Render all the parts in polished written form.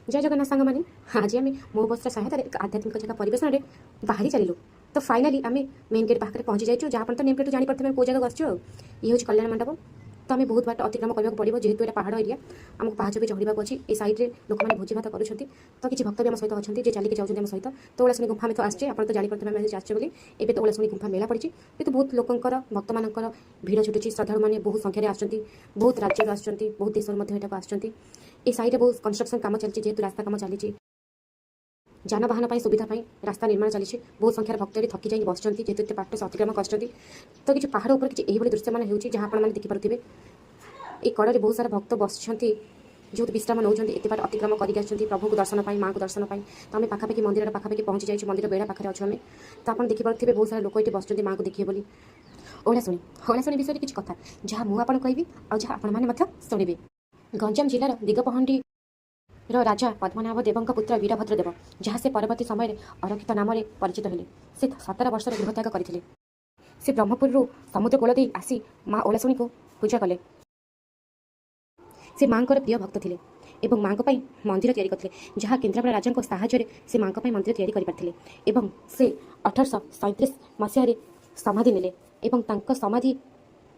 ଜୟ ଜଗନ୍ନାଥ ସାଙ୍ଗମାନେ। ଆଜି ଆମେ ମୋ ବସ୍ର ସହାୟତାରେ ଏକ ଆଧ୍ୟାତ୍ମିକ ଜାଗା ପରିବେଷଣରେ ବାହାରି ଚାଲିଲୁ। ତ ଫାଇନାଲି ଆମେ ମେନ୍ ଗେଟ୍ ପାଖରେ ପହଞ୍ଚି ଯାଇଛୁ, ଯାହା ଆପଣ ତ ନେମ୍ ପ୍ଲେଟ୍ରୁ ଜାଣିପାରୁଥିବେ ଆମେ କେଉଁ ଜାଗାକୁ ଆସିଛୁ। ଆଉ ଇଏ ହେଉଛି କଲ୍ୟାଣ ମଣ୍ଡପ। ତ ଆମେ ବହୁତ ବାଟ ଅତିକ୍ରମ କରିବାକୁ ପଡ଼ିବ, ଯେହେତୁ ଏଇଟା ପାହାଡ଼ ଏରିଆ, ଆମକୁ ପାହାଚ ବି ଚଢ଼ିବାକୁ ଅଛି। ଏ ସାଇଡ଼୍ରେ ଲୋକମାନେ ଭୋଜି ଭାତ କରୁଛନ୍ତି। ତ କିଛି ଭକ୍ତ ବି ଆମ ସହିତ ଅଛନ୍ତି, ଯେ ଚାଲିକି ଯାଉଛନ୍ତି ଆମ ସହିତ। ତ ଓଳାଶୁଣି ଗୁମ୍ଫା ଆମେ ତ ଆସିଛେ, ଆପଣ ତ ଜାଣିପାରୁଥିବେ ଆମେ ଆଜି ଆସିଛେ ବୋଲି। ଏବେ ତ ଓଳାଶୁଣି ଗୁମ୍ଫା ମେଳା ପଡ଼ିଛି, କିନ୍ତୁ ବହୁତ ଲୋକଙ୍କର, ଭକ୍ତମାନଙ୍କର ଭିଡ଼ ଛୁଟୁଛି। ଶ୍ରଦ୍ଧାଳୁମାନେ ବହୁତ ସଂଖ୍ୟାରେ ଆସୁଛନ୍ତି, ବହୁତ ରାଜ୍ୟରୁ ଆସୁଛନ୍ତି, ବହୁତ ଦେଶରୁ ମଧ୍ୟ ଏଠାକୁ ଆସୁଛନ୍ତି। ଏ ସାଇଡ଼୍ରେ ବହୁତ କନଷ୍ଟ୍ରକ୍ସନ୍ କାମ ଚାଲିଛି, ଯେହେତୁ ରାସ୍ତା କାମ ଚାଲିଛି, ଯାନବାହନ ପାଇଁ ସୁବିଧା ପାଇଁ ରାସ୍ତା ନିର୍ମାଣ ଚାଲିଛି। ବହୁତ ସଂଖ୍ୟାରେ ଭକ୍ତ ଏଠି ଥକି ଯାଇକି ବସିଛନ୍ତି, ଯେହେତୁ ଏତେ ବାଟ ସେ ଅତିକ୍ରମ କରିଛନ୍ତି। ତ କିଛି ପାହାଡ଼ ଉପରେ କିଛି ଏହିଭଳି ଦୃଶ୍ୟମାନ ହେଉଛି, ଯାହା ଆପଣମାନେ ଦେଖିପାରୁଥିବେ। ଏଇ କଡ଼ରେ ବହୁତ ସାରା ଭକ୍ତ ବସିଛନ୍ତି, ଯେଉଁଠି ବିଶ୍ରାମ ନେଉଛନ୍ତି। ଏତେ ବାଟ ଅତିକ୍ରମ କରିକି ଆସିଛନ୍ତି ପ୍ରଭୁଙ୍କୁ ଦର୍ଶନ ପାଇଁ, ମାଆଙ୍କୁ ଦର୍ଶନ ପାଇଁ। ତ ଆମେ ପାଖାପାଖି ମନ୍ଦିରର ପାଖାପାଖି ପହଞ୍ଚି ଯାଇଛୁ, ମନ୍ଦିର ବେଢ଼ା ପାଖରେ ଅଛୁ ଆମେ। ତ ଆପଣ ଦେଖିପାରୁଥିବେ, ବହୁତ ସାରା ଲୋକ ଏଠି ବସିଛନ୍ତି ମାଆଙ୍କୁ ଦେଖିବେ ବୋଲି। ଓଳାଶୁଣି, ଓଳାଶୁଣି ବିଷୟରେ କିଛି କଥା, ଯାହା ମୁଁ ଆପଣଙ୍କୁ କହିବି ଆଉ ଯାହା ଆପଣମାନେ ମଧ୍ୟ ଶୁଣିବେ। ଗଞ୍ଜାମ ଜିଲ୍ଲାର ଦିଗପହଣ୍ଡି ର ରାଜା ପଦ୍ମନାଭ ଦେବଙ୍କ ପୁତ୍ର ବୀରଭଦ୍ର ଦେବ, ଯାହା ସେ ପରବର୍ତ୍ତୀ ସମୟରେ ଅରକ୍ଷିତ ନାମରେ ପରିଚିତ ହେଲେ। ସେ 17 ବର୍ଷର ଗୃହତ୍ୟାଗ କରିଥିଲେ। ସେ ବ୍ରହ୍ମପୁରରୁ ସମୁଦ୍ର କୂଳ ଦେଇ ଆସି ମା ଓଳାଶୁଣୀକୁ ପୂଜା କଲେ। ସେ ମାଙ୍କର ପ୍ରିୟ ଭକ୍ତ ଥିଲେ ଏବଂ ମାଙ୍କ ପାଇଁ ମନ୍ଦିର ତିଆରି କରିଥିଲେ, ଯାହା କେନ୍ଦ୍ରାପଡ଼ା ରାଜାଙ୍କ ସାହାଯ୍ୟରେ ସେ ମାଙ୍କ ପାଇଁ ମନ୍ଦିର ତିଆରି କରିପାରିଥିଲେ। ଏବଂ ସେ 1837 ମସିହାରେ ସମାଧି ନେଲେ ଏବଂ ତାଙ୍କ ସମାଧି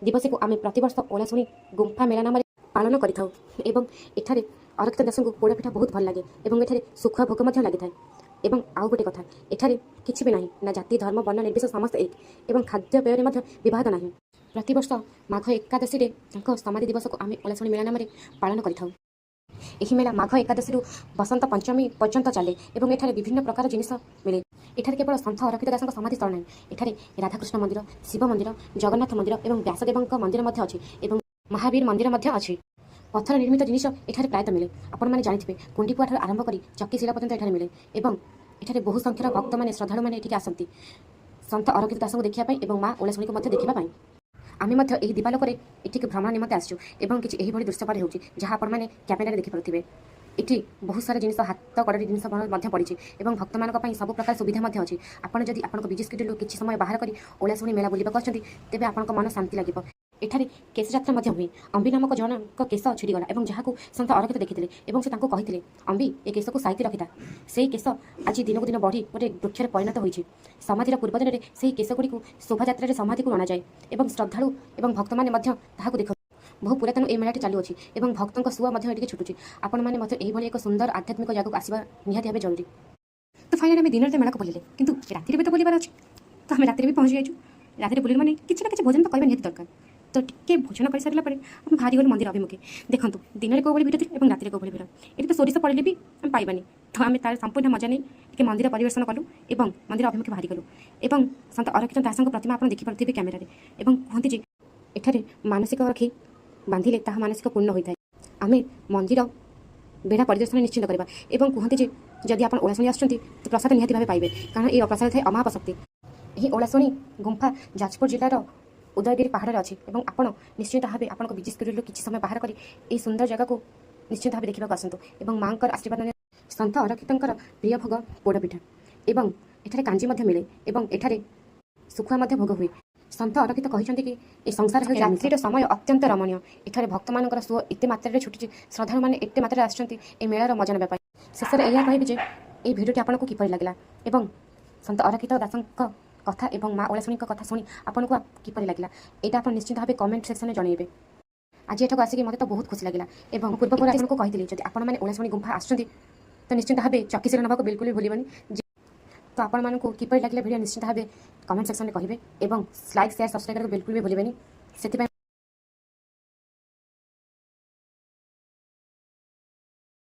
ଦିବସକୁ ଆମେ ପ୍ରତିବର୍ଷ ଓଳାଶୁଣୀ ଗୁମ୍ଫା ମେଳା ନାମରେ ପାଳନ କରିଥାଉ। ଏବଂ ଏଠାରେ ଅରକ୍ଷିତ ଦାସଙ୍କୁ ପୋଡ଼ପିଠା ବହୁତ ଭଲ ଲାଗେ ଏବଂ ଏଠାରେ ଶୁଖୁଆ ଭୋଗ ମଧ୍ୟ ଲାଗିଥାଏ। ଏବଂ ଆଉ ଗୋଟେ କଥା, ଏଠାରେ କିଛି ବି ନାହିଁ ନା ଜାତି, ଧର୍ମ, ବର୍ଣ୍ଣ ନିର୍ବିଶେଷ ସମସ୍ତେ ଏକ ଏବଂ ଖାଦ୍ୟପେୟରେ ମଧ୍ୟ ବିବାଦ ନାହିଁ। ପ୍ରତିବର୍ଷ ମାଘ ଏକାଦଶୀରେ ତାଙ୍କ ସମାଧି ଦିବସକୁ ଆମେ ଓଳାଶୁଣୀ ମେଳା ନାମରେ ପାଳନ କରିଥାଉ। ଏହି ମେଳା ମାଘ ଏକାଦଶୀରୁ ବସନ୍ତ ପଞ୍ଚମୀ ପର୍ଯ୍ୟନ୍ତ ଚାଲେ ଏବଂ ଏଠାରେ ବିଭିନ୍ନ ପ୍ରକାର ଜିନିଷ ମିଳେ। ଏଠାରେ କେବଳ ସନ୍ଥ ଅରକ୍ଷିତ ଦାସଙ୍କ ସମାଧି ସ୍ଥଳ ନାହିଁ, ଏଠାରେ ରାଧାକୃଷ୍ଣ ମନ୍ଦିର, ଶିବ ମନ୍ଦିର, ଜଗନ୍ନାଥ ମନ୍ଦିର ଏବଂ ବ୍ୟାସଦେବଙ୍କ ମନ୍ଦିର ମଧ୍ୟ ଅଛି ଏବଂ ମହାବୀର ମନ୍ଦିର ମଧ୍ୟ ଅଛି। ପଥର ନିର୍ମିତ ଜିନିଷ ଏଠାରେ ପ୍ରାୟତଃ ମିଳେ। ଆପଣମାନେ ଜାଣିଥିବେ, କୁଣ୍ଡିପୁଆ ଠାରୁ ଆରମ୍ଭ କରି ଚକିଶିଳା ପର୍ଯ୍ୟନ୍ତ ଏଠାରେ ମିଳେ। ଏବଂ ଏଠାରେ ବହୁ ସଂଖ୍ୟାର ଭକ୍ତମାନେ, ଶ୍ରଦ୍ଧାଳୁମାନେ ଏଠିକି ଆସନ୍ତି ସନ୍ଥ ଅରକ୍ଷିତ ଦାସଙ୍କୁ ଦେଖିବା ପାଇଁ ଏବଂ ମା ଓଳାଶୁଣୀକୁ ମଧ୍ୟ ଦେଖିବା ପାଇଁ। ଆମେ ମଧ୍ୟ ଏହି ଦିବାଲୋକରେ ଏଠିକି ଭ୍ରମଣ ନିମନ୍ତେ ଆସିଛୁ ଏବଂ କିଛି ଏହିଭଳି ଦୃଶ୍ୟପାତ ହେଉଛି, ଯାହା ଆପଣମାନେ କ୍ୟାମେରାରେ ଦେଖିପାରୁଥିବେ। ଏଠି ବହୁତ ସାରା ଜିନିଷ, ହାତ ଗଡ଼ରେ ଜିନିଷ ମଧ୍ୟ ପଡ଼ିଛି ଏବଂ ଭକ୍ତମାନଙ୍କ ପାଇଁ ସବୁ ପ୍ରକାର ସୁବିଧା ମଧ୍ୟ ଅଛି। ଆପଣ ଯଦି ଆପଣଙ୍କ ବିଜି ସ୍କେଡ୍ୟୁଲରୁ କିଛି ସମୟ ବାହାର କରି ଓଳାଶୁଣୀ ମେଳା ବୁଲିବାକୁ ଆସୁଛନ୍ତି, ତେବେ ଆପଣଙ୍କ ମନ ଶାନ୍ତି ଲାଗିବ। ଏଠାରେ କେଶ ଯାତ୍ରା ମଧ୍ୟ ହୁଏ। ଅମ୍ବି ନାମକ ଜଣଙ୍କ କେଶ ଛିଡ଼ିଗଲା ଏବଂ ଯାହାକୁ ସନ୍ଥ ଅରକ୍ଷିତ ଦେଖିଥିଲେ ଏବଂ ସେ ତାଙ୍କୁ କହିଥିଲେ, "ଅମ୍ବି, ଏ କେଶକୁ ସାଇତି ରଖିଥା।" ସେହି କେଶ ଆଜି ଦିନକୁ ଦିନ ବଢ଼ି ଗୋଟେ ବୃକ୍ଷରେ ପରିଣତ ହୋଇଛି। ସମାଧିର ପୂର୍ବ ଦିନରେ ସେହି କେଶଗୁଡ଼ିକୁ ଶୋଭାଯାତ୍ରାରେ ସମାଧିକୁ ଅଣାଯାଏ ଏବଂ ଶ୍ରଦ୍ଧାଳୁ ଏବଂ ଭକ୍ତମାନେ ମଧ୍ୟ ତାହାକୁ ଦେଖନ୍ତି। ବହୁ ପୁରାତନ ଏହି ମେଳାଟି ଚାଲୁଅଛି ଏବଂ ଭକ୍ତଙ୍କ ସୁଅ ମଧ୍ୟ ଏଠିକି ଛୁଟୁଛି। ଆପଣମାନେ ମଧ୍ୟ ଏହିଭଳି ଏକ ସୁନ୍ଦର ଆଧ୍ୟାତ୍ମିକ ଜାଗାକୁ ଆସିବା ନିହାତି ଭାବେ ଜରୁରୀ। ତ ଫାଇନାଲି ଆମେ ଦିନରେ ତ ମେଳାକୁ ବୁଲିଲେ, କିନ୍ତୁ ରାତିରେ ବି ତ ବୁଲିବାର ଅଛି। ତ ଆମେ ରାତିରେ ବି ପହଞ୍ଚି ଯାଇଛୁ। ରାତିରେ ବୁଲିଲେ ମାନେ କିଛି ନା କିଛି ଭୋଜନ ତ କରିବା ନିହାତି ଦରକାର। ତ ଟିକେ ଭୋଜନ କରିସାରିଲା ପରେ ଆମେ ବାହାରିଗଲୁ ମନ୍ଦିର ଅଭିମୁଖେ। ଦେଖନ୍ତୁ, ଦିନରେ କେଉଁ ଭଳି ଭିଡ଼ ଥିଲା ଏବଂ ରାତିରେ କେଉଁ ଭଳି ଭିଡ଼। ଏଠି ତ ସୋରିଷ ପଡ଼ିଲେ ବି ଆମେ ପାଇବାନି। ତ ଆମେ ତାର ସମ୍ପୂର୍ଣ୍ଣ ମଜା ନେଇ ଟିକେ ମନ୍ଦିର ପରିଦର୍ଶନ କଲୁ ଏବଂ ମନ୍ଦିର ଅଭିମୁଖେ ବାହାରିଗଲୁ। ଏବଂ ସନ୍ଥ ଅରକ୍ଷିତ ଦାସଙ୍କ ପ୍ରତିମା ଆପଣ ଦେଖିପାରୁଥିବେ କ୍ୟାମେରାରେ। ଏବଂ କୁହନ୍ତି ଯେ ଏଠାରେ ମାନସିକ ରଖି ବାନ୍ଧିଲେ ତାହା ମାନସିକ ପୂର୍ଣ୍ଣ ହୋଇଥାଏ। ଆମେ ମନ୍ଦିର ବେଢ଼ା ପରିଦର୍ଶନ ନିଶ୍ଚିତ କରିବା ଏବଂ କୁହନ୍ତି ଯେ ଯଦି ଆପଣ ଓଳାଶୁଣି ଆସୁଛନ୍ତି, ତ ପ୍ରସାଦ ନିହାତି ଭାବେ ପାଇବେ, କାରଣ ଏହି ପ୍ରସାଦ ଥାଏ ଅମାପ ଶକ୍ତି। ଏହି ଓଳାଶୁଣି ଗୁମ୍ଫା ଯାଜପୁର ଜିଲ୍ଲାର ଉଦୟଗିରି ପାହାଡ଼ରେ ଅଛି ଏବଂ ଆପଣ ନିଶ୍ଚିତ ଭାବେ ଆପଣଙ୍କ ବିଜି ସ୍କେଡ୍ୟୁଲରୁ କିଛି ସମୟ ବାହାର କରି ଏହି ସୁନ୍ଦର ଜାଗାକୁ ନିଶ୍ଚିତ ଭାବେ ଦେଖିବାକୁ ଆସନ୍ତୁ ଏବଂ ମାଙ୍କର ଆଶୀର୍ବାଦ ନେଇ। ସନ୍ଥ ଅରକ୍ଷିତଙ୍କର ପ୍ରିୟ ଭୋଗ ପୋଡ଼ପିଠା ଏବଂ ଏଠାରେ କାଞ୍ଜି ମଧ୍ୟ ମିଳେ ଏବଂ ଏଠାରେ ଶୁଖୁଆ ମଧ୍ୟ ଭୋଗ ହୁଏ। ସନ୍ଥ ଅରକ୍ଷିତ କହିଛନ୍ତି କି ଏ ସଂସାର ହେଉଛି। ରାତ୍ରିର ସମୟ ଅତ୍ୟନ୍ତ ରମଣୀୟ। ଏଠାରେ ଭକ୍ତମାନଙ୍କର ସୁଅ ଏତେ ମାତ୍ରାରେ ଛୁଟିଛି, ଶ୍ରଦ୍ଧାଳୁମାନେ ଏତେ ମାତ୍ରାରେ ଆସୁଛନ୍ତି ଏହି ମେଳାର ମଜା ନେବା ପାଇଁ। ଶେଷରେ ଏହା କହିବି ଯେ ଏହି ଭିଡ଼ିଓଟି ଆପଣଙ୍କୁ କିପରି ଲାଗିଲା ଏବଂ ସନ୍ଥ ଅରକ୍ଷିତ ଦାସଙ୍କ କଥା ଏବଂ ମା ଓଳାଶୁଣୀଙ୍କ କଥା ଶୁଣି ଆପଣଙ୍କୁ କିପରି ଲାଗିଲା, ଏଇଟା ଆପଣ ନିଶ୍ଚିତ ଭାବେ କମେଣ୍ଟ ସେକ୍ସନରେ ଜଣାଇବେ। ଆଜି ଏଠାକୁ ଆସିକି ମୋତେ ତ ବହୁତ ଖୁସି ଲାଗିଲା ଏବଂ ପୂର୍ବରୁ ଆପଣଙ୍କୁ କହିଥିଲି, ଯଦି ଆପଣମାନେ ଓଳାଶୁଣୀ ଗୁମ୍ଫା ଆସୁଛନ୍ତି, ତ ନିଶ୍ଚିତ ଭାବେ ଚକିଶିଳ ନେବାକୁ ବିଲକୁଲ ବି ଭୁଲିବନି। ତ ଆପଣମାନଙ୍କୁ କିପରି ଲାଗିଲା ଭିଡ଼ିଓ, ନିଶ୍ଚିତ ଭାବେ କମେଣ୍ଟ ସେକ୍ସନରେ କହିବେ ଏବଂ ଲାଇକ୍, ସେୟାର, ସବସ୍କ୍ରାଇବ୍ କରିବାକୁ ବିଲକୁଲ ବି ଭୁଲିବେନି। ସେଥିପାଇଁ